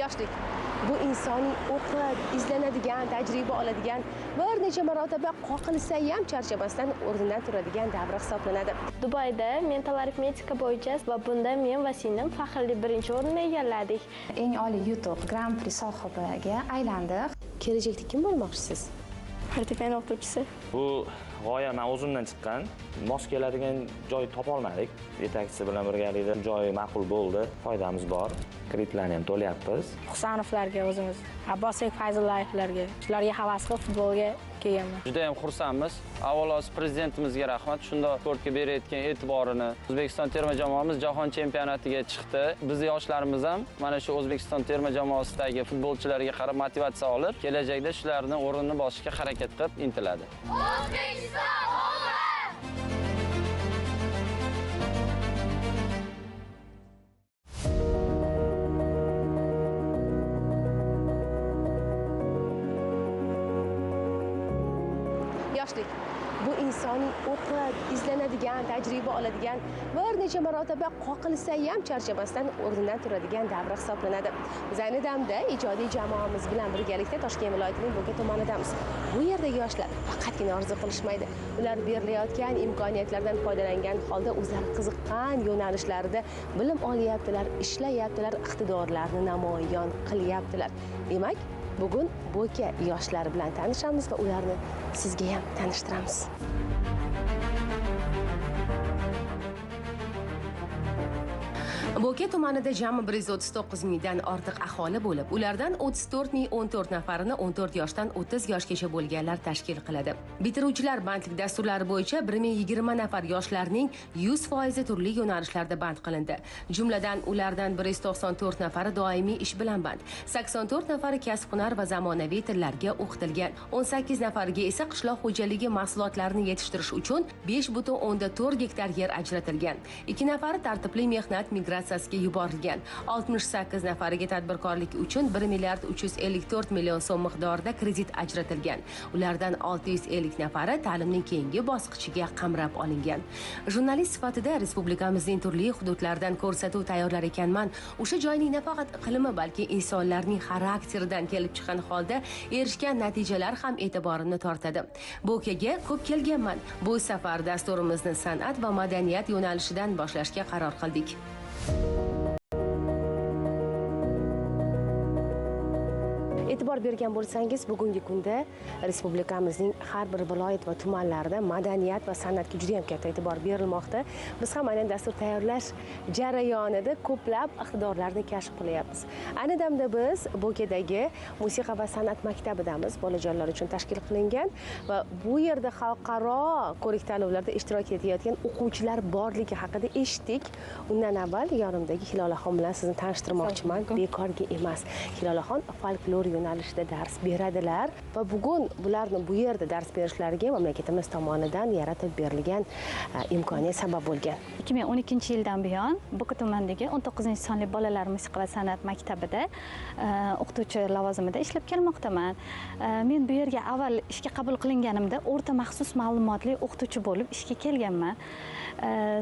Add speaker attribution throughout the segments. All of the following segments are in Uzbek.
Speaker 1: Yoshlik bu insoniy o'qib, izlanadigan, tajriba oladigan, bir necha marotaba qoqilsa ham charchamasdan o'rnidan turadigan davr hisoblanadi.
Speaker 2: Dubayda mental arifmetika bo'yicha va bunda men va singlim faxrli birinchi o'rinni egalladik.
Speaker 3: Eng oliy yutuq Gran-pri sohibiga aylandi.
Speaker 1: Kelajakda kim bo'lmoqchisiz?
Speaker 2: Fortepiano o'qituvchisi.
Speaker 4: Bu g'oya men o'zimdan chiqqan. Mos keladigan joy topa olmadik. Yetakchisi bilan birgalikda joy ma'qul bo'ldi. Foydamiz bor. Kreditlarni ham to'layapmiz.
Speaker 5: Husanovlarga o'zimiz, Abbosbek Fayzullayevlarga, shularga havas qilib futbolga kelganman.
Speaker 6: Juda ham xursandmiz. Avvalo prezidentimizga rahmat, shundoq sportga berayotgan e'tiborini. O'zbekiston terma jamoamiz jahon chempionatiga chiqdi. Biz yoshlarimiz ham mana shu O'zbekiston terma jamoasidagi futbolchilarga qarab motivatsiya olib, kelajakda shularning o'rnini bosishga harakat qilib intiladi.
Speaker 7: O'zbekiston olg'a!
Speaker 1: Yoshlik bu insoniy o'qib, izlanadigan, tajriba oladigan, bir necha marotaba qoqilsa ham charchamasdan o'rnidan turadigan davr hisoblanadi. Biz ayni damda ijodiy jamoamiz bilan birgalikda Toshkent viloyatining Bo'ka tumanidamiz. Bu yerdagi yoshlar faqatgina orzu qilishmaydi. Ular berilayotgan imkoniyatlardan foydalangan holda o'zlari qiziqqan yo'nalishlarida bilim olyaptilar, ishlayaptilar, iqtidorlarini namoyon qilyaptilar. Demak, bugun Bo'ka yoshlari bilan tanishamiz va ularni sizga ham tanishtiramiz. Bo'ka tumanida jami 139 mingdan ortiq aholi bo'lib, ulardan 34 014 nafarini 14 yoshdan 30 yoshgacha bo'lganlar tashkil qiladi. Bitiruvchilar bandlik dasturlari bo'yicha 1020 nafar yoshlarning 100% turli yo'nalishlarda band qilindi. Jumladan, ulardan 194 nafari doimiy ish bilan band, 84 nafari kasb-hunar va zamonaviy tillarga o'qitilgan, 18 nafariga esa qishloq xo'jaligi mahsulotlarini yetishtirish uchun 5,4 gektar yer ajratilgan. 2 nafari tartibli mehnat migratsiyasiga yuborilgan. 68 nafariga tadbirkorlik uchun 1 milliard 354 million so'm miqdorida kredit ajratilgan. Ulardan 650 nafari ta'limning keyingi bosqichiga qamrab olingan. Jurnalist sifatida respublikamizning turli hududlaridan ko'rsatuv tayyorlar ekanman, o'sha joyning nafaqat iqlimi, balki insonlarning xarakteridan kelib chiqqan holda erishgan natijalar ham e'tiborimni tortadi. Bo'kaga ko'p kelganman. Bu safar dasturimizni san'at va madaniyat yo'nalishidan boshlashga qaror qildik. E'tibor bergan bo'lsangiz, bugungi kunda respublikamizning har bir viloyat va tumanlarida madaniyat va san'atga juda ham katta e'tibor berilmoqda. Biz ham aynan dastur tayyorlash jarayonida ko'plab iqtidorlarni kashf qilyapmiz. Ayni damda biz Bo'kadagi musiqa va san'at maktabidamiz, bolajonlar uchun tashkil qilingan va bu yerda xalqaro ko'rik-tanlovlarda ishtirok etayotgan o'quvchilar borligi haqida eshitdik. Undan avval yonimdagi Hilolaxon bilan sizni tanishtirmoqchiman. Bekorga emas. Hilolaxon folklor yo'nalishida dars beradilar va bugun bularni bu yerda dars berishlariga mamlakatimiz tomonidan yaratib berilgan imkoniyat sabab bo'lgan.
Speaker 8: 2012-yildan buyon Bo'ka tumanidagi 19-sonli bolalar musiqa va san'at maktabida o'qituvchi lavozimida ishlab kelmoqdaman. Men bu yerga avval ishga qabul qilinganimda o'rta maxsus ma'lumotli o'qituvchi bo'lib ishga kelganman.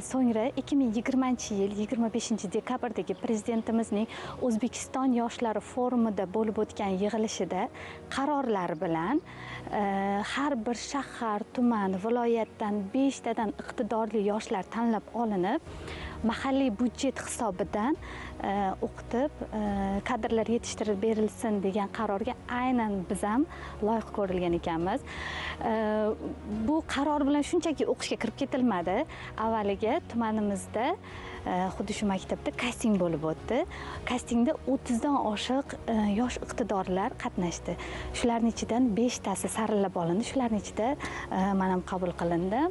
Speaker 8: So'ngra 2020-yil 25-dekabrdagi prezidentimizning O'zbekiston yoshlari forumida bo'lib o'tgan yig'ilishida qarorlar bilan har bir shahar, tuman, viloyatdan 5 tadan iqtidorli yoshlar tanlab olinib, mahalliy byudjet hisobidan o'qitib, kadrlar yetishtirib berilsin degan qarorga aynan biz ham loyiq ko'rilgan ekanmiz. Bu qaror bilan shunchaki o'qishga kirib ketilmadi. Avvaliga tumanimizda xuddi shu maktabda kasting bo'lib o'tdi. Kastingda 30 dan oshiq yosh iqtidorlar qatnashdi. Shularning ichidan 5 tasi saralab olindi. Shularning ichida men ham qabul qilindim.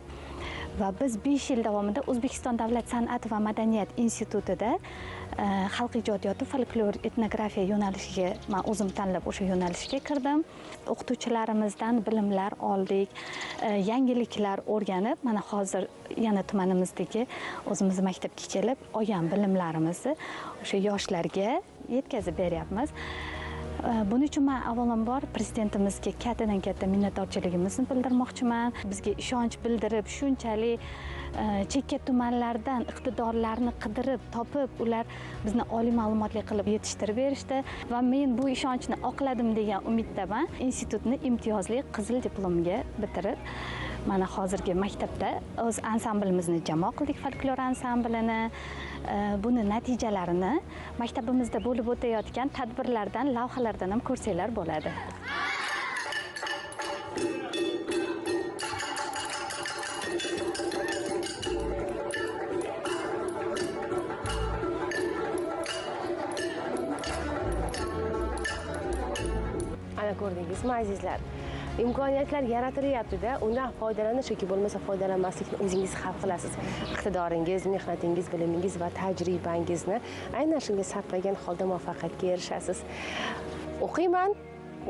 Speaker 8: Va biz 5 yil davomida O'zbekiston Davlat san'at va madaniyat institutida xalq ijodiyoti, folklor, etnografiya yo'nalishiga men o'zim tanlab o'sha yo'nalishga kirdim. O'qituvchilarimizdan bilimlar oldik, yangiliklar o'rganib, mana hozir yana tumanimizdagi o'zimizni maktabga kelib olgan bilimlarimizni o'sha yoshlarga yetkazib beryapmiz. Buning uchun men avvalambor prezidentimizga kattadan katta minnatdorchiligimizni bildirmoqchiman. Bizga ishonch bildirib, shunchalik chekka tumanlardan iqtidorlarni qidirib, topib, ular bizni oliy ma'lumotli qilib yetishtirib berishdi va men bu ishonchni oqladim degan umiddaman. Institutni imtiyozli qizil diplomga bitirib, mana hozirgi maktabda o'z ansamblimizni jamoa qildik, folklor ansamblini. Buni natijalarini maktabimizda bo'lib o'tayotgan tadbirlardan, lavhalardan ham ko'rsanglar bo'ladi.
Speaker 1: Ana ko'rdingizmi azizlar? Imkoniyatlar yaratilyapti-da, undan foydalanish yoki bo'lmasa foydalanmaslikni o'zingiz hal qilasiz. Iqtidoringiz, mehnatingiz, bilimingiz va tajribangizni aynan shunga sarflagan holda muvaffaqiyatga erishasiz. O'qiyman,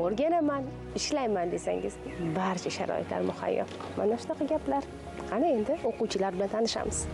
Speaker 1: o'rganaman, ishlayman desangiz, barcha sharoitlar muhayyo. Mana shunaqa gaplar. Qani endi o'quvchilar bilan tanishamiz.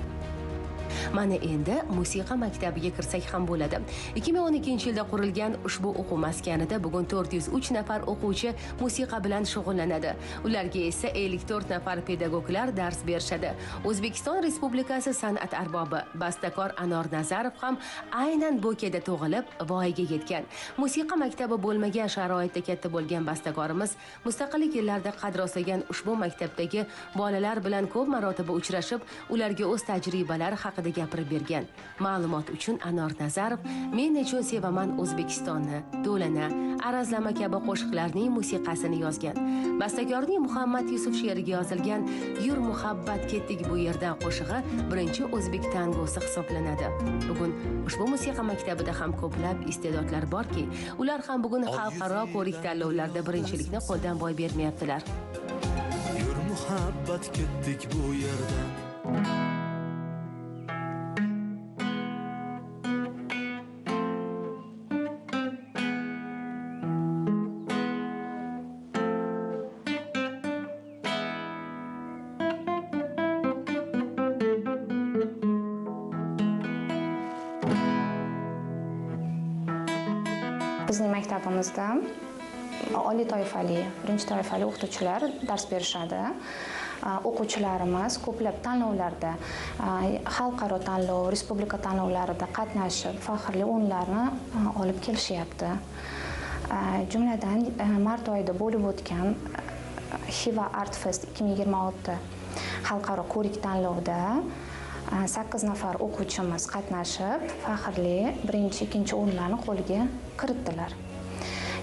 Speaker 1: Mana endi musiqa maktabiga kirsak ham bo'ladi. 2012-yilda qurilgan ushbu o'quv maskanida bugun 403 nafar o'quvchi musiqa bilan shug'ullanadi. Ularga esa 54 nafar pedagoglar dars berishadi. O'zbekiston Respublikasi san'at arbobi, bastakor Anor Nazarov ham aynan Bo'kada tug'ilib, voyaga yetgan. Musiqa maktabi bo'lmagan sharoitda katta bo'lgan bastakorimiz mustaqillik yillarida qad rostlagan ushbu maktabdagi bolalar bilan ko'p marotaba uchrashib, ularga o'z tajribalari haqida gapirib bergan. Ma'lumot uchun Anor Nazarov "Men nechun sevaman O'zbekistonni", "To'lana", "Arazlama" kabi qo'shiqlarning musiqasini yozgan. Bastakorning Muhammad Yusuf she'riga yozilgan "Yur muhabbat ketdik bu yerdan" qo'shig'i birinchi o'zbek tangosi hisoblanadi. Bugun ushbu musiqa maktabida ham ko'plab iste'dodlar borki, ular ham bugun xalqaro ko'rik tanlovlarda birinchilikni qo'ldan boy bermayaptilar.
Speaker 9: Yur muhabbat ketdik bu yerdan.
Speaker 3: Bizning maktabimizda oliy toifali, birinchi toifali o'qituvchilar dars berishadi. O'quvchilarimiz ko'plab tanlovlarda, xalqaro tanlov, respublika tanlovlarida qatnashib, faxrli o'rinlarni olib kelishyapti. Jumladan, mart oyida bo'lib o'tgan Xiva Art Fest 2026 xalqaro ko'rik tanlovida 8 nafar o'quvchimiz qatnashib, faxrli birinchi, ikkinchi o'rinlarni qo'lga kiritdilar.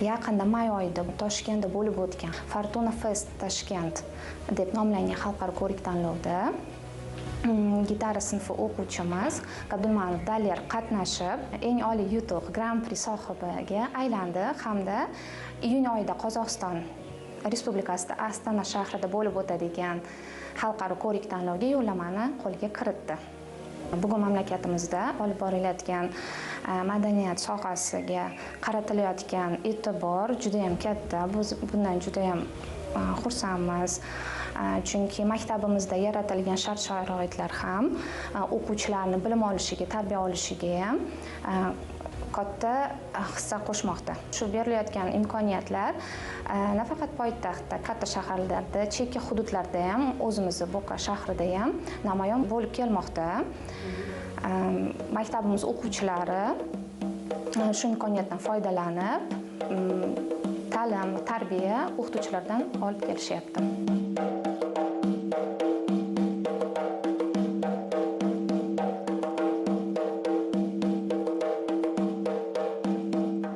Speaker 3: Yaqinda may oyida Toshkentda bo'lib o'tgan Fortuna Fest Tashkent deb nomlangan xalqaro ko'rik tanlovda gitara sinfi o'quvchimiz Abdulmanov Daler qatnashib, eng oliy yutuq Gran-pri sohibiga aylandi hamda iyun oyida Qozog'iston Respublikasida Astana shahrida bo'lib o'tadigan xalqaro ko'rik tanlovga yo'llamani qo'lga kiritdi. Bugun mamlakatimizda olib borilayotgan madaniyat sohasiga qaratilayotgan e'tibor juda ham katta. Biz bundan juda ham xursandmiz. Chunki maktabimizda yaratilgan shart-sharoitlar ham o'quvchilarni bilim olishiga, tarbiya olishiga ham katta hissa qo'shmoqda. Shu berilayotgan imkoniyatlar nafaqat poytaxtda, katta shaharlarda, chekka hududlarda ham, o'zimizni Bo'ka shahrida ham namoyon bo'lib kelmoqda. Maktabimiz o'quvchilari shu imkoniyatdan foydalanib, ta'lim, tarbiya o'qituvchilardan olib kelishyapti.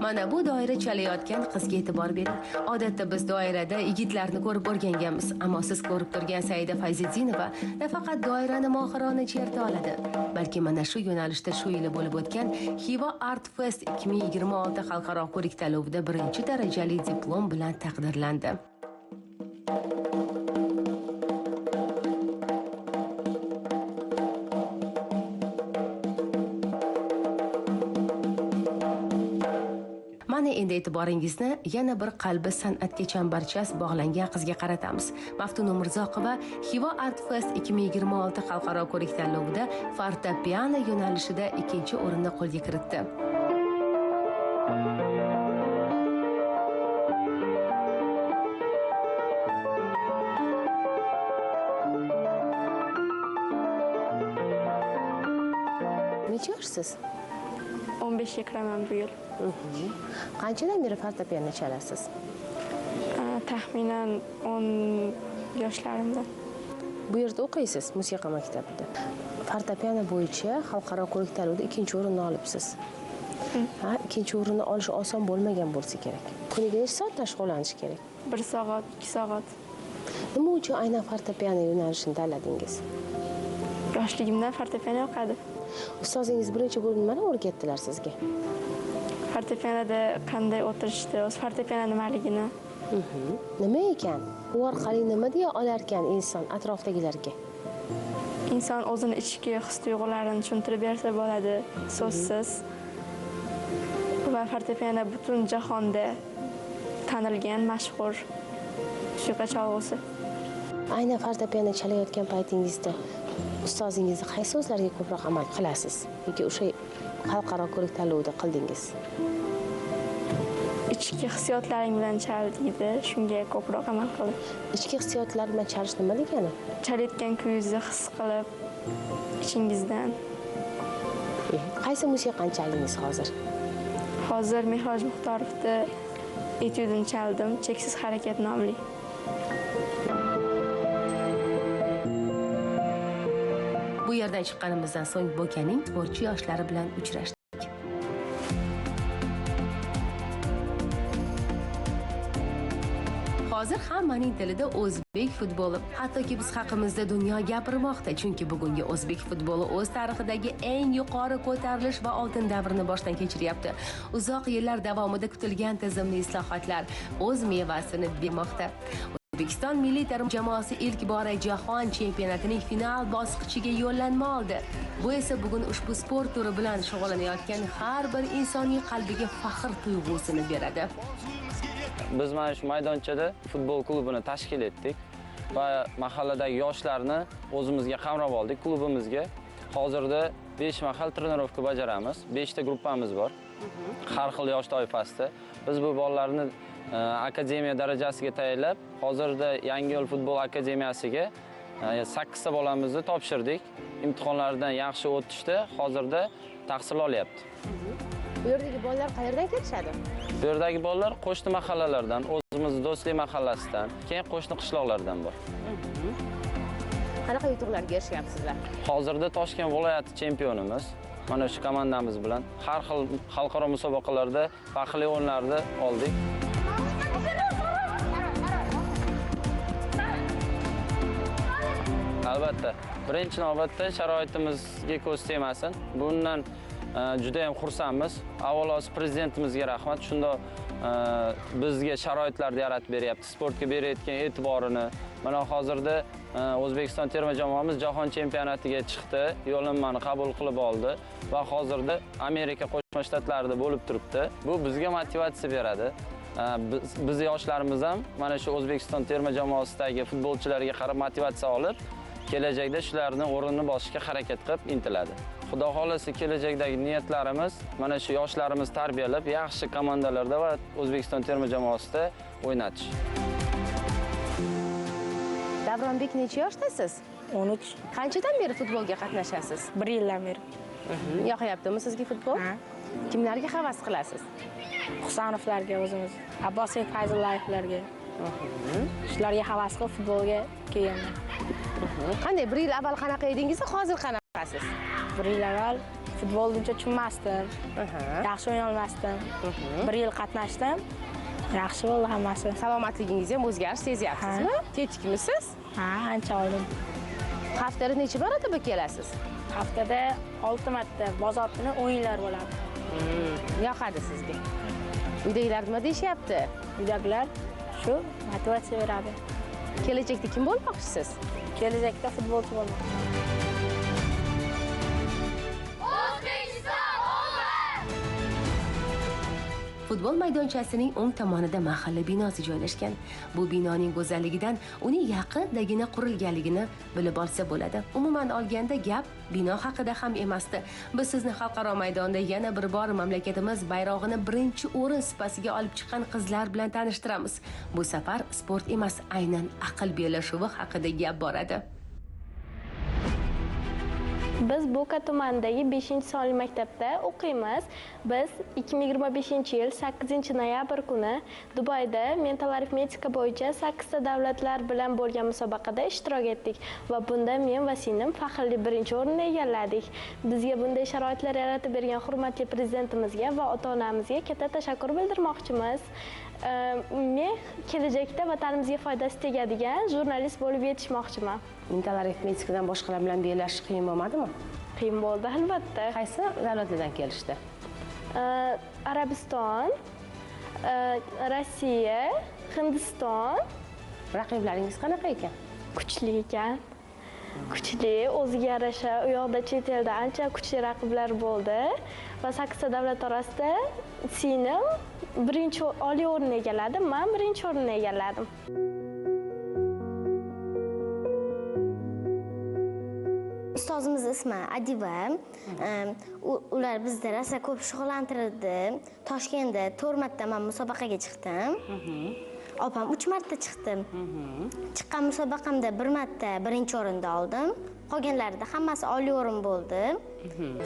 Speaker 1: Mana bu doira chalayotgan qizga e'tibor bering. Odatda biz doirada yigitlarni ko'rib o'rganganmiz, ammo siz ko'rib turgan Saida Fayziddinova nafaqat doirani mohirona cherta oladi, balki mana shu yo'nalishda shu yili bo'lib o'tgan Xiva Art Fest 2026 xalqaro ko'rik tanlovida birinchi darajali diplom bilan taqdirlandi. Mana endi e'tiboringizni yana bir qalbi san'atga chambarchas bog'langan qizga qaratamiz. Maftuna Umurzoqova Xiva Art Fest 2026 xalqaro ko'rik tanlovida fortepiano yo'nalishida ikkinchi o'rinni qo'lga kiritdi. Necha yoshsiz?
Speaker 2: 15 ga kiraman bu yil.
Speaker 1: Qanchadan beri fortepiano chalasiz?
Speaker 2: Taxminan 10 yoshlarimda.
Speaker 1: Bu yerda o'qiysiz, musiqa maktabida. Fortepiano bo'yicha xalqaro ko'rik tanlovida 2-o'rinni olibsiz. Ha, 2-o'rinni olish oson bo'lmagan bo'lsa kerak. Kuniga necha soatdan shug'ullanish kerak?
Speaker 2: 1 soat, 2 soat.
Speaker 1: Nima uchun aynan fortepiano yo'nalishini tanladingiz?
Speaker 2: Yoshligimdan fortepiano yoqadi.
Speaker 1: Ustozingiz birinchi bo'lib nimani o'rgatdilar sizga?
Speaker 2: Fortepianoda qanday o'tirishni, o'z fortepiano nimaligini.
Speaker 1: Nima ekan? U orqali nima deya olarkan inson atrofdagilarga?
Speaker 2: Inson o'zini ichki his-tuyg'ularini tushuntirib bersa bo'ladi, so'zsiz. Va fortepiano butun jahonda tanilgan mashhur musiqa cholg'usi.
Speaker 1: Aynan fortepiano chalayotgan paytingizda ustozingizni qaysi so'zlarga ko'proq amal qilasiz yoki o'sha xalqaro ko'rik tanlovida qildingiz?
Speaker 2: Ichki hissiyotlaring bilan chal deydi, shunga ko'proq amal qildim.
Speaker 1: Ichki hissiyotlar bilan chalish nima degani?
Speaker 2: Chalayotgan kuyingizni his qilib, ichingizdan.
Speaker 1: Qaysi musiqani chaldingiz hozir?
Speaker 2: Hozir Mehroj Muxtorovni etyudini chaldim, Cheksiz harakat nomli.
Speaker 1: Bu yerdan chiqqanimizdan so'ng Bo'kaning sportchi yoshlari bilan uchrashdik. Hozir hammaning tilida o'zbek futboli. Hattoki biz haqimizda dunyo gapirmoqda, chunki bugungi o'zbek futboli o'z tarixidagi eng yuqori ko'tarilish va oltin davrni boshdan kechiryapti. Uzoq yillar davomida kutilgan tizimli islohotlar o'z mevasini bermoqda. O'zbekiston milliy terma jamoasi ilk bora jahon chempionatining final bosqichiga yo'llanma oldi. Bu esa bugun ushbu sport turi bilan shug'ullanayotgan har bir insonning qalbiga faxr tuyg'usini beradi.
Speaker 6: Biz mana shu maydonchada futbol klubini tashkil etdik va mahalladagi yoshlarni o'zimizga qamrab oldik klubimizga. Hozirda 5 mahal trenirovka bajaramiz. 5 ta gruppamiz bor. Har xil yosh toifasida. Biz bu bolalarni akademiya darajasiga tayyorlab, hozirda Yangiyo'l futbol akademiyasiga 8 ta bolamizni topshirdik. Imtihonlardan yaxshi o'tishdi, hozirda tahsil olyapti.
Speaker 1: Bu yerdagi bolalar qayerdan kelishadi?
Speaker 6: Bu yerdagi bolalar qo'shni mahallalardan, o'zimiz Do'stlik mahallasidan, keyin qo'shni qishloqlardan bor.
Speaker 1: Qanaqa yutuqlarga erishyapsizlar?
Speaker 6: Hozirda Toshkent viloyati chempionimiz. Mana shu komandamiz bilan har xil xalqaro musobaqalarda faxrli o'rinlarni oldik. Albatta, birinchi navbatda sharoitimizga ko'z tegmasin. Bundan juda ham xursandmiz. Avvalo prezidentimizga rahmat. Shunda bizga sharoitlarni yaratib beryapti, sportga berayotgan e'tiborini. Mana hozirda O'zbekiston terma jamoamiz jahon chempionatiga chiqdi, yo'llanmani qabul qilib oldi va hozirda Amerika Qo'shma Shtatlarida bo'lib turibdi. Bu bizga motivatsiya beradi. Biz yoshlarimiz ham mana shu O'zbekiston terma jamoasidagi futbolchilarga qarab motivatsiya olib, kelajakda shularni o'rnini bosishga harakat qilib intiladi. Xudo xolasa kelajakdagi niyatlarimiz mana shu yoshlarimiz tarbiyalab, yaxshi komandalarda va O'zbekiston terma jamoasida o'ynatish.
Speaker 1: Davronbek, necha yoshdasiz?
Speaker 5: 13.
Speaker 1: Qanchadan beri futbolga qatnashasiz?
Speaker 5: 1 yildan beri.
Speaker 1: Yoqyaptimi sizga futbol?
Speaker 5: Ha.
Speaker 1: Kimlarga havas qilasiz?
Speaker 5: Husanovlarga o'zimiz, Abbosbek Fayzullayevlarga. Shularga havas qilib futbolga kelganman.
Speaker 1: Qanday, 1 yil avval qanaqa edingiz, hozir qanaqasiz?
Speaker 5: 1 yil avval futbolni uncha tushunmasdim. Yaxshi o'ynay olmasdim. 1 yil qatnashdim. Yaxshi bo'ldi hammasi.
Speaker 1: Salomatligingiz ham o'zgarish sezyapsizmi? Tetikmisiz?
Speaker 5: Ha, ancha oldim.
Speaker 1: Haftada necha marotaba kelasiz?
Speaker 5: Haftada 6 marta bozor kuni o'yinlar bo'ladi.
Speaker 1: Yoqadi sizga? Uydagilar nima deyishyapti?
Speaker 5: Uydagilar shu motivatsiya beradi.
Speaker 1: Kelajakda kim bo'lmoqchisiz?
Speaker 5: Kelajakda futbolchi bo'lmoqchiman.
Speaker 7: O'zbekiston olg'a!
Speaker 1: Futbol maydonchasining o'ng tomonida mahalla binosi joylashgan. Bu binoning go'zalligidan uning yaqindagina qurilganligini bilib olsa bo'ladi. Umuman olganda gap bino haqida ham emasdi. Biz sizni xalqaro maydonda yana bir bor mamlakatimiz bayrog'ini birinchi o'rin sipasiga olib chiqqan qizlar bilan tanishtiramiz. Bu safar sport emas, aynan aql bellashuvi haqida gap boradi.
Speaker 2: Biz Bo'ka tumanidagi 5-sonli maktabda o'qiymiz. Biz 2025-yil 8-noyabr kuni Dubayda mental arifmetika bo'yicha 8 ta davlatlar bilan bo'lgan musobaqada ishtirok etdik va bunda men va singlim faxrli 1-o'rinni egalladik. Bizga bunday sharoitlar yaratib bergan hurmatli prezidentimizga va ota-onamizga katta tashakkur bildirmoqchimiz. Men kelajakda vatanimizga foydasi tegadigan jurnalist bo'lib yetishmoqchiman.
Speaker 1: Mental arifmetikadan boshqalar bilan bellashish qiyin bo'lmadimi?
Speaker 2: Qiyin bo'ldi, albatta.
Speaker 1: Qaysi davlatlardan kelishdi?
Speaker 2: Arabiston, Rossiya, Hindiston.
Speaker 1: Raqiblaringiz qanaqa ekan?
Speaker 2: Kuchli ekan. Kuchli, o'ziga yarasha u yoqda chet elda ancha kuchli raqiblar bo'ldi va 8 ta davlat orasida singlim birinchi oliy o'rinni egalladi, men birinchi o'rinni egalladim.
Speaker 10: Ustozimiz ismi Adiba. Ular bizni rosa ko'p shug'ullantirdi. Toshkentda 4 marta men musobaqaga chiqdim. Opam 3 marta chiqdi. Chiqqan musobaqamda 1 marta birinchi o'rinni oldim. Qolganlarida hammasi oliy o'rin bo'ldi.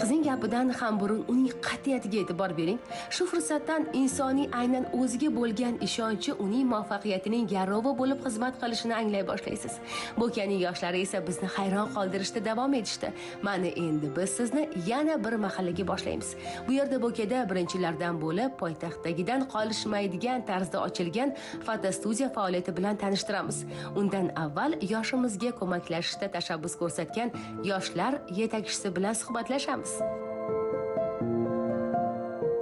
Speaker 1: Qizning gapidan ham burun uning qat'iyatiga e'tibor bering. Shu fursatdan insonning aynan o'ziga bo'lgan ishonchi uning muvaffaqiyatining garovi bo'lib xizmat qilishini anglay boshlaysiz. Bo'kaning yoshlari esa bizni hayron qoldirishda davom etishdi. Mana endi biz sizni yana bir mahallaga boshlaymiz. Bu yerda Bo'kada birinchilardan bo'lib poytaxtdagidan qolishmaydigan tarzda ochilgan fotostudiya faoliyati bilan tanishtiramiz. Undan avval yoshimizga ko'maklashishda tashabbus ko'rsatgan yoshlar yetakchisi bilan suhbatlashamiz.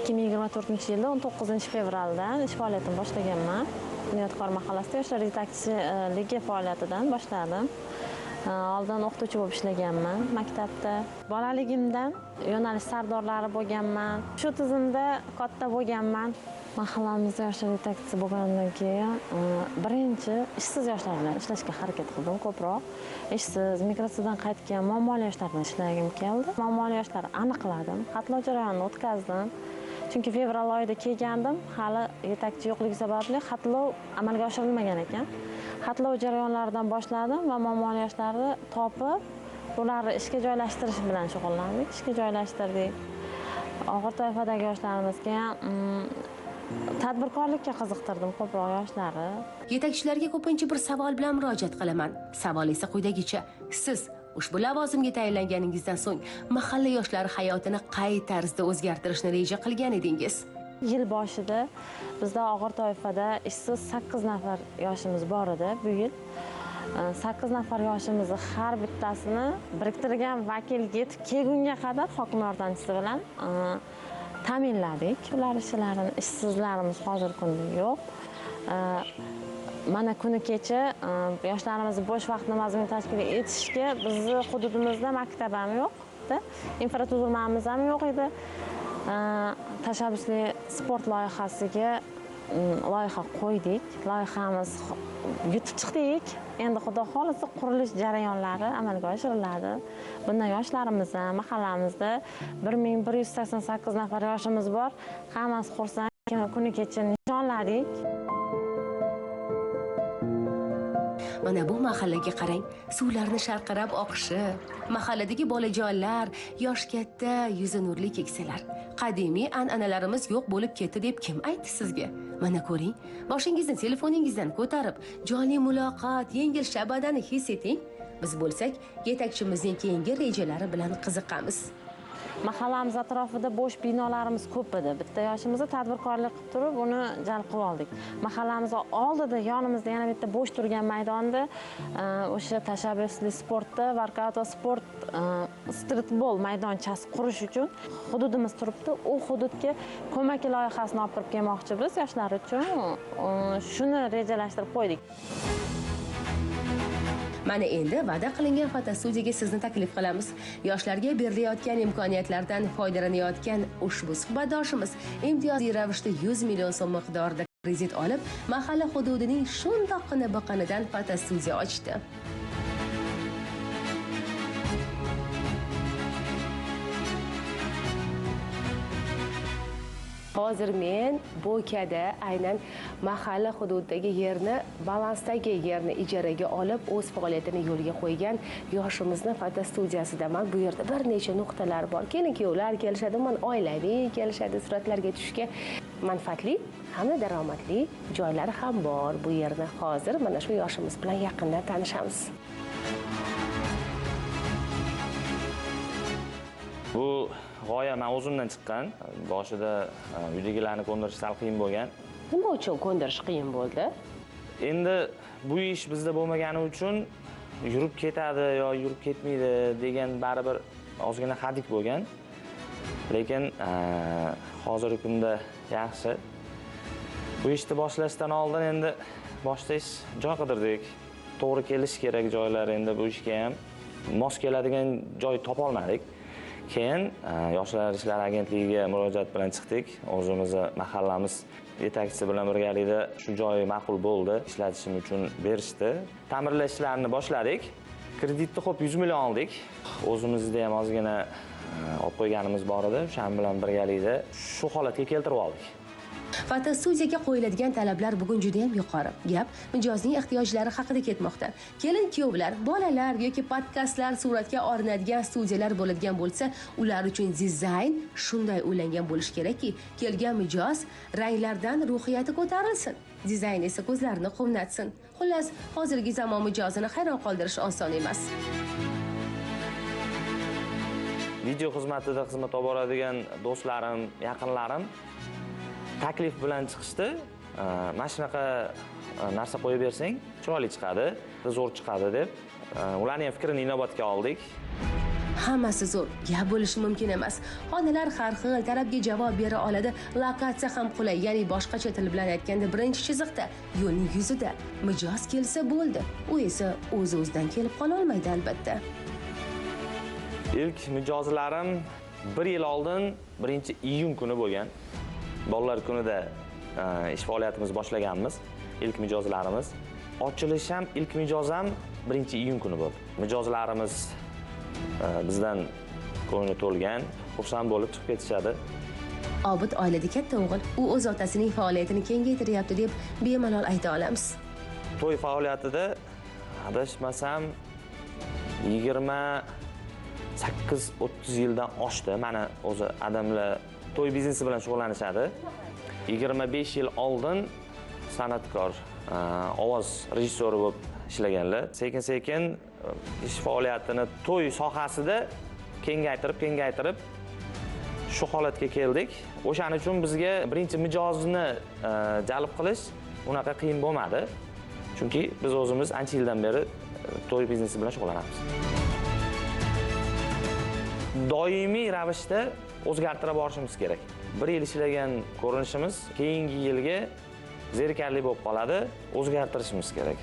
Speaker 11: 2024-yilda 19-fevraldan ish faoliyatimni boshlaganman. Bunyodkor mahallasida yoshlar yetakchiligi faoliyatidan boshladim. Oldin o'qituvchi bo'lib ishlaganman maktabda. Bolaligimdan yo'nalish sardorlari bo'lganman. Shu tizimda katta bo'lganman. Mahallamizda yoshlar yetakchisi bo'lgandan keyin birinchi ishsiz yoshlar bilan ishlashga harakat qildim ko'proq. Ishsiz, migratsiyadan qaytgan muammoli yoshlar bilan ishlagim keldi. Muammoli yoshlarni aniqladim, xatlov jarayonini o'tkazdim. Chunki fevral oyida kelgandim, hali yetakchi yo'qligi sababli xatlov amalga oshirilmagan ekan. Xatlov jarayonlaridan boshladim va muammoli yoshlarni topib, ularni ishga joylashtirish bilan shug'ullandik. Ishga joylashtirdik. Og'ir toifadagi yoshlarimizga ham tadbirkorlikka qiziqtirdim ko'proq yoshlarni.
Speaker 1: Yetakchilarga ko'pincha bir savol bilan murojaat qilaman. Savol esa quyidagicha: siz ushbu lavozimga tayinlanganingizdan so'ng mahalla yoshlari hayotini qay tarzda o'zgartirishni reja qilgan edingiz?
Speaker 11: Yil boshida bizda og'ir toifada ishsiz 8 nafar yoshimiz bor edi. Bu yil 8 nafar yoshimizni har bittasini biriktirgan vakil yetib kelgunga qadar hokim yordamchisi bilan ta'minladik. Ular ishlarini, ishsizlarimiz hozirgi kunda yo'q. Mana kuni kecha yoshlarimizni bo'sh vaqtini mazmunli tashkil etishga bizni hududimizda maktab ham yo'q-da, infratuzilmamiz ham yo'q edi. Tashabbusli sport loyihasiga loyiha qo'ydik. Loyihamiz yutib chiqdik. Endi Xudo xolasa qurilish jarayonlari amalga oshiriladi. Bundan yoshlarimiz ham mahallamizda 1188 nafar yoshimiz bor. Hammasi xursand. Kuni kecha nishonladik.
Speaker 1: Mana bu mahallaga qarang, suvlarni sharqirab oqishi, mahalladagi bolajonlar, yosh katta, yuzi nurli keksalar. Qadimiy an'analarimiz yo'q bo'lib ketdi deb kim aytdi sizga? Mana ko'ring, boshingizni telefoningizdan ko'tarib, jonli muloqot, yengil shabadani his eting. Biz bo'lsak, yetakchimizning keyingi rejalari bilan qiziqamiz.
Speaker 11: Mahallamiz atrofida bo'sh binolarimiz ko'p edi. Bitta yoshimizda tadbirkorlik qilib turib, uni jalb qilib oldik. Mahallamiz oldida, yonimizda yana bitta bo'sh turgan maydonda o'sha tashabbusli sportda workout va sport streetbol maydonchasi qurish uchun hududimiz turibdi. U hududga ko'mak loyihasini olib kirib kelmoqchi biz yoshlar uchun. Shuni rejalashtirib qo'ydik.
Speaker 1: Mana endi va'da qilingan fotostudiyaga sizni taklif qilamiz. Yoshlarga berilayotgan imkoniyatlardan foydalanayotgan ushbu suhbatdoshimiz imtiyozli ravishda 100 million so'm miqdorida kredit olib, mahalla hududining shundoqqina biqinidan fotostudiya ochdi. Hozir men Bo'kada aynan mahalla hududidagi yerni, balansdagi yerni ijaraga olib, o'z faoliyatini yo'lga qo'ygan yoshimizni fotostudiyasidaman. Bu yerda bir necha nuqtalar bor. Kelin-kuyovlar kelishadi, umuman oilaviy kelishadi, suratlarga tushishga manfaatli hamda daromadli joylari ham bor bu yerni. Hozir mana shu yoshimiz bilan yaqindan tanishamiz.
Speaker 4: Bu g'oya men o'zimdan chiqqan. Boshida uydagilarni ko'ndirish sal qiyin bo'lgan.
Speaker 1: Nima uchun ko'ndirish qiyin bo'ldi?
Speaker 4: Endi bu ish bizda bo'lmagani uchun yurib ketadi yo yurib ketmaydi degan baribir ozgina hadik bo'lgan. Lekin hozirgi kunda yaxshi. Bu ishni boshlashdan oldin endi boshda ish joy qidirdik. To'g'ri kelish kerak joylar, endi bu ishga ham mos keladigan joy topa olmadik. Keyin Yoshlar ishlari agentligiga murojaat bilan chiqdik. O'zimizni mahallamiz yetakchisi bilan birgalikda shu joy ma'qul bo'ldi, ishlatishim uchun berishdi. Ta'mirlash ishlarini boshladik. Kreditni xo'p 100 million oldik. O'zimizda ham ozgina olib qo'yganimiz bor edi. O'shan bilan birgalikda shu holatga keltirib oldik.
Speaker 1: Fotostudiyaga qo'yiladigan talablar bugun juda ham yuqori. Gap mijozning ehtiyojlari haqida ketmoqda. Kelin-kuyovlar, bolalar yoki podkastlar suratga olinadigan studiyalar bo'ladigan bo'lsa, ular uchun dizayn shunday o'ylangan bo'lishi kerakki, kelgan mijoz ranglardan ruhiyati ko'tarilsin, dizayn esa ko'zlarini quvnatsin. Xullas, hozirgi zamon mijozini hayron qoldirish oson emas.
Speaker 4: Video xizmatida xizmat olib boradigan do'stlarim, yaqinlarim taklif bilan chiqishdi. Mana shunaqa narsa qo'yib bersang, chiroyli chiqadi, zo'r chiqadi deb. Ularning ham fikrini inobatga oldik.
Speaker 1: Hammasi zo'r, gap bo'lishi mumkin emas. Xonalar har xil talabga javob bera oladi, lokatsiya ham qulay, ya'ni boshqacha til bilan aytganda birinchi chiziqda, yo'lning yuzida. Mijoz kelsa bo'ldi, u esa o'z-o'zidan kelib qola olmaydi albatta.
Speaker 4: Ilk mijozlarim 1 yil oldin 1-iyun kuni bo'lgan. Bolalar kunida ish faoliyatimizni boshlaganmiz. Ilk mijozlarimiz. Ochilish ham, ilk mijoz ham 1-iyun kuni bo'ldi. Mijozlarimiz bizdan ko'ngli to'lgan, xursand bo'lib chiqib ketishadi.
Speaker 1: Obid oilada katta o'g'il, u o'z otasining faoliyatini kengaytiryapti deb bemalol ayta olamiz.
Speaker 4: To'y faoliyatida adashmasam 28-30 yildan oshdi. Mana o'zi adamlar to'y biznesi bilan shug'ullanishadi. 25 yil oldin san'atkor, ovoz rejissyori bo'lib ishlaganlar. Sekin-sekin ish faoliyatini to'y sohasida kengaytirib shu holatga keldik. O'shaning uchun bizga birinchi mijozni jalb qilish unaqa qiyin bo'lmadi. Chunki biz o'zimiz ancha yildan beri to'y biznesi bilan shug'ullanamiz. Doimiy ravishda o'zgartira borishimiz kerak. Bir yil ishlagan ko'rinishimiz keyingi yilga zerikarli bo'lib qoladi, o'zgartirishimiz kerak.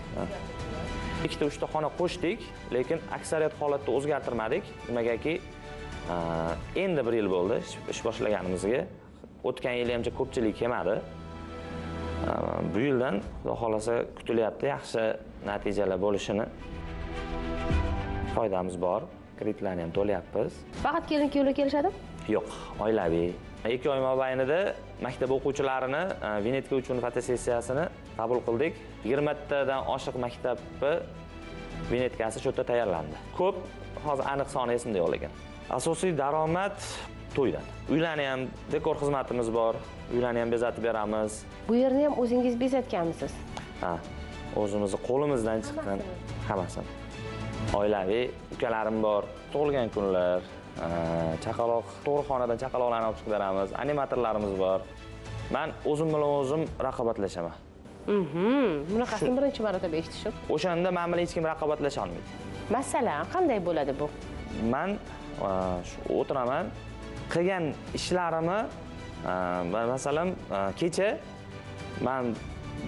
Speaker 4: 2-3 ta xona qo'shdik, lekin aksariyat holatda o'zgartirmadik. Nimagaki, endi bir yil bo'ldi ish boshlaganimizga. O'tgan yil ham ko'pchilik kelmadi. Bu yildan Xudo xolasa kutilyapti yaxshi natijalar bo'lishini. Foydamiz bor, kreditlarni ham to'layapmiz.
Speaker 1: Faqat kelin-kuyovlar kelishadimi?
Speaker 4: Yo'q, oilaviy. 2 oy mobaynida maktab o'quvchilarini Venetka uchun fotosessiyasini qabul qildik. 20 tadan oshiq maktabni Venetkasi shu yerda tayyorlandi. Ko'p, hozir aniq soni esimda yo'q lekin. Asosiy daromad to'ydan. Uylarni ham dekor xizmatimiz bor, uylarni ham bezatib beramiz.
Speaker 1: Bu yerni ham o'zingiz bezatganmisiz?
Speaker 4: Ha, o'zimizni qo'limizdan chiqqan hammasini. Oilaviy ukalarim bor, tug'ilgan kunlar, chaqaloq, tug'ruqxonadan chaqaloqlarni olib chiqib beramiz, animatorlarimiz bor. Men o'zim bilan o'zim raqobatlashaman.
Speaker 1: Bunaqasini birinchi marotaba eshitishim.
Speaker 4: O'shanda men bilan hech kim raqobatlasha olmaydi.
Speaker 1: Masalan, qanday bo'ladi bu?
Speaker 4: Men o'tiraman, qilgan ishlarimni, masalan, kecha men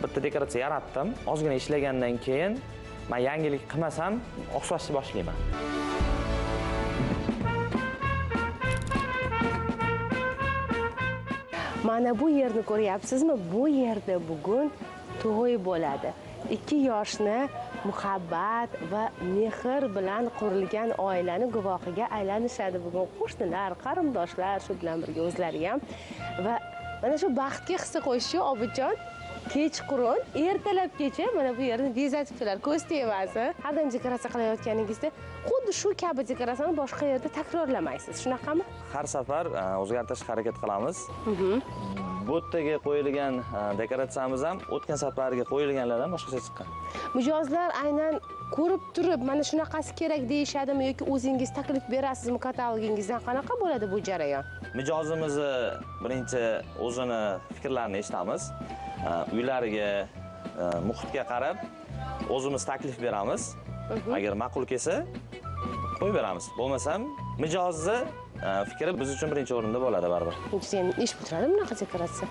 Speaker 4: bitta dekoratsiya yaratdim. Ozgina ishlagandan keyin men yangilik qilmasam, oqsashni boshlayman.
Speaker 1: Mana bu yerni ko'ryapsizmi? Bu yerda bugun to'y bo'ladi. 2 yoshni muhabbat va mehr bilan qurilgan oilani guvohiga aylanishadi bugun qo'shnilar, qarindoshlar, shu bilan birga o'zlari ham. Va Mana shu baxtga hissa qo'shishi Obidjon kechqurun ertalabgacha mana bu yerni bezatibdilar, ko'z tegmasin. Har doim dekoratsiya qilayotganingizda xuddi shu kabi dekoratsiyani boshqa yerda takrorlamaysiz, shunaqami?
Speaker 4: Har safar o'zgartirishga harakat qilamiz. Bu yerdagi qo'yilgan dekoratsiyamiz ham o'tgan safargi qo'yilganlardan boshqacha chiqqan.
Speaker 1: Mijozlar aynan ko'rib turib mana shunaqasi kerak deyishadimi yoki o'zingiz taklif berasizmi katalogingizdan? Qanaqa bo'ladi bu jarayon?
Speaker 4: Mijozimizni birinchi o'zini fikrlarini eshitamiz. Uylariga, muhitga qarab o'zimiz taklif beramiz. Agar ma'qul kelsa qo'yib beramiz. Bo'lmasam mijozni fikri biz uchun birinchi o'rinda bo'ladi baribir.
Speaker 1: Sen ish bitiradi bunaqa dekoratsiya?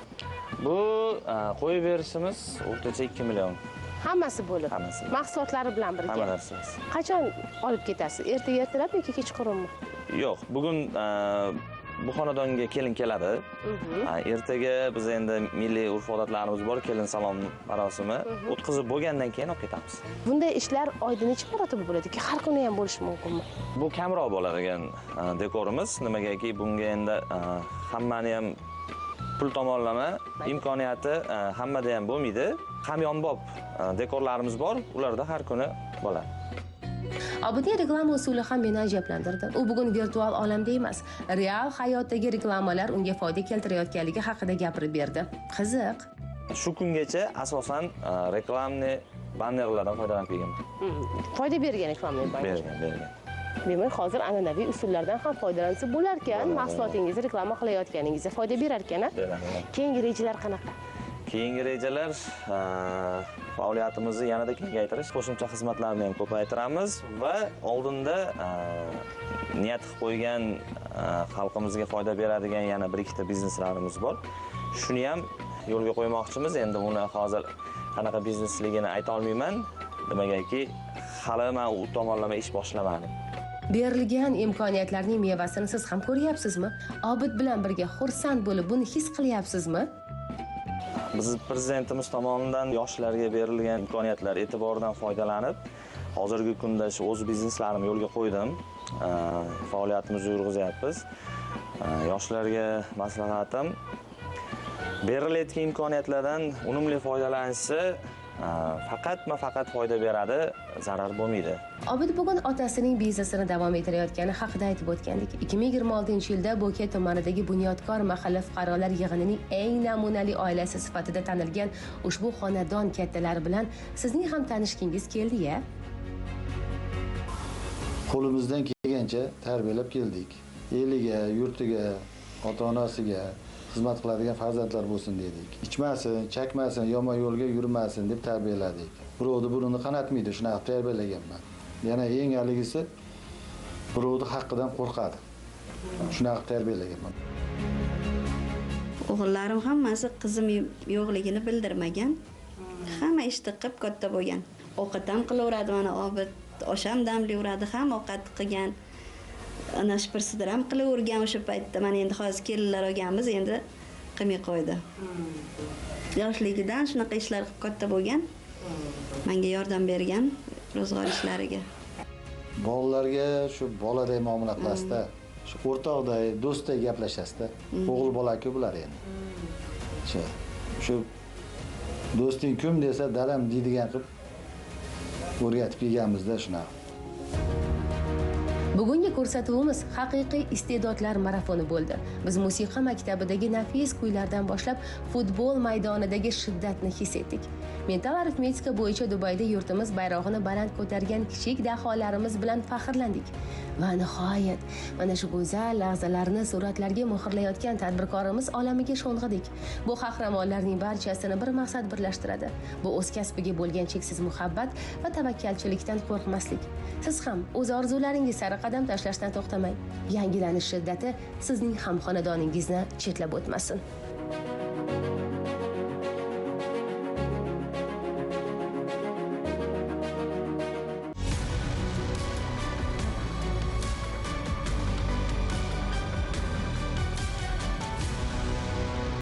Speaker 4: Bu qo'yib berishimiz o'rtacha 2 million.
Speaker 1: Hammasi bo'lib.
Speaker 4: Hammasi.
Speaker 1: Mahsulotlari bilan birga.
Speaker 4: Hamma narsasi.
Speaker 1: Qachon olib ketasiz? Ertaga ertalab yoki kechqurunmi?
Speaker 4: Yo'q, bugun bu xonadonga kelin keladi. Ertaga biz endi milliy urf-odatlarimiz bor, kelin salom marosimi o'tkazib bo'lgandan keyin olib ketamiz.
Speaker 1: Bunday ishlar oyda necha marotaba bo'ladi yoki har kuni ham bo'lishi mumkinmi?
Speaker 4: Bu kamroq bo'ladigan dekorimiz, nimagaki bunga endi hammani ham pul tomonlama imkoniyati hammada ham bo'lmaydi. Hamyonbop dekorlarimiz bor, ularda har kuni bo'ladi.
Speaker 1: Obidning reklama usuli ham meni ajablantirdi. U bugun virtual olamda emas, real hayotdagi reklamalar unga foyda keltirayotganligi haqida gapirib berdi. Qiziq.
Speaker 4: Shu kungacha asosan reklamni bannerlardan foydalanib kelganman.
Speaker 1: Foyda bergan reklamni banner.
Speaker 4: Bergan.
Speaker 1: Demak, hozir an'anaviy usullardan ham foydalansa bo'larkan, mahsulotingizni reklama qilayotganingizda foyda berar ekan, a? Keyingi rejalar qanaqa?
Speaker 4: Keyingi rejalar faoliyatimizni yanada kengaytirish, qo'shimcha xizmatlarni ham ko'paytiramiz va oldinda niyat qilib qo'ygan xalqimizga foyda beradigan yana bir ikkita bizneslarimiz bor. Shuni ham yo'lga qo'ymoqchimiz. Endi uni hozir qanaqa biznesligini ayta olmayman. Nimagaki hali men u tomonlama ish boshlamadim.
Speaker 1: Berilgan imkoniyatlarning mevasini siz ham ko'ryapsizmi? Obid bilan birga xursand bo'lib buni his qilyapsizmi?
Speaker 4: Biz prezidentimiz tomonidan yoshlarga berilgan imkoniyatlar e'tiboridan foydalanib, hozirgi kunda shu o'z bizneslarimni yo'lga qo'ydim. Faoliyatimizni yurg'izyapmiz. Yoshlarga maslahatim, berilayotgan imkoniyatlardan unumli foydalanishsa faqat foyda beradi, zarar bo'lmaydi.
Speaker 1: Obid bugun otasining biznesini davom ettirayotgani haqida aytib o'tgandik. 2026-yilda Bo'ka tumanidagi Bunyodkor mahalla fuqarolar yig'inining eng namunali oilasi sifatida tanilgan ushbu xonadon kattalari bilan sizning ham tanishgingiz keldi-ya?
Speaker 12: Qo'limizdan kelgancha tarbiyalab keldik. Eliga, yurtiga, ota-onasiga xizmat qiladigan farzandlar bo'lsin dedik. Ichmasin, chakmasin, yomon yo'lga yurmasin deb tarbiyaladik. Birovni burnini qanatmaydi, shunaqa tarbiyalaganman. Yana eng haligisi birovni haqqidan qo'rqadi. Shunaqa tarbiyalaganman.
Speaker 13: O'g'illarim hammasi qizim yo'qligini bildirmagan. Hamma ishni qilib katta bo'lgan. Ovqat ham qilaveradi, mana Obid osh ham damlayveradi, ham ovqat qilgan. Ana shpirsidir ham qilavergan o'sha paytda. Mana endi hozir kelinlar olganmiz, endi qilmay qo'ydi. Yoshligidan shunaqa ishlar qilib katta bo'lgan. Menga yordam bergan ro'zg'or ishlariga.
Speaker 12: Bolalarga shu boladay muomala qilasizda, shu o'rtoqday, do'stday gaplashasizda. O'g'il bola-ku bular endi. Shu do'sting kim desa, dadam deydigan qilib o'rgatib kelganmizda shunaqa.
Speaker 1: Bugungi ko'rsatuvimiz haqiqiy iste'dodlar marafoni bo'ldi. Biz musiqa maktabidagi nafis kuylardan boshlab futbol maydonidagi shiddatni his etdik. Mental arifmetika bo'yicha Dubayda yurtimiz bayrog'ini baland ko'targan kichik daholarimiz bilan faxrlandik. Va nihoyat mana shu go'zal lahzalarni suratlarga muhrlayotgan tadbirkorimiz olamiga sho'ng'idik. Bu qahramonlarning barchasini bir maqsad birlashtiradi. Bu o'z kasbiga bo'lgan cheksiz muhabbat va tavakkalchilikdan qo'rqmaslik. Siz ham o'z orzularingiz sari qadam tashlashdan to'xtamang. Yangilanish shiddati sizning ham xonadoningizni chetlab o'tmasin.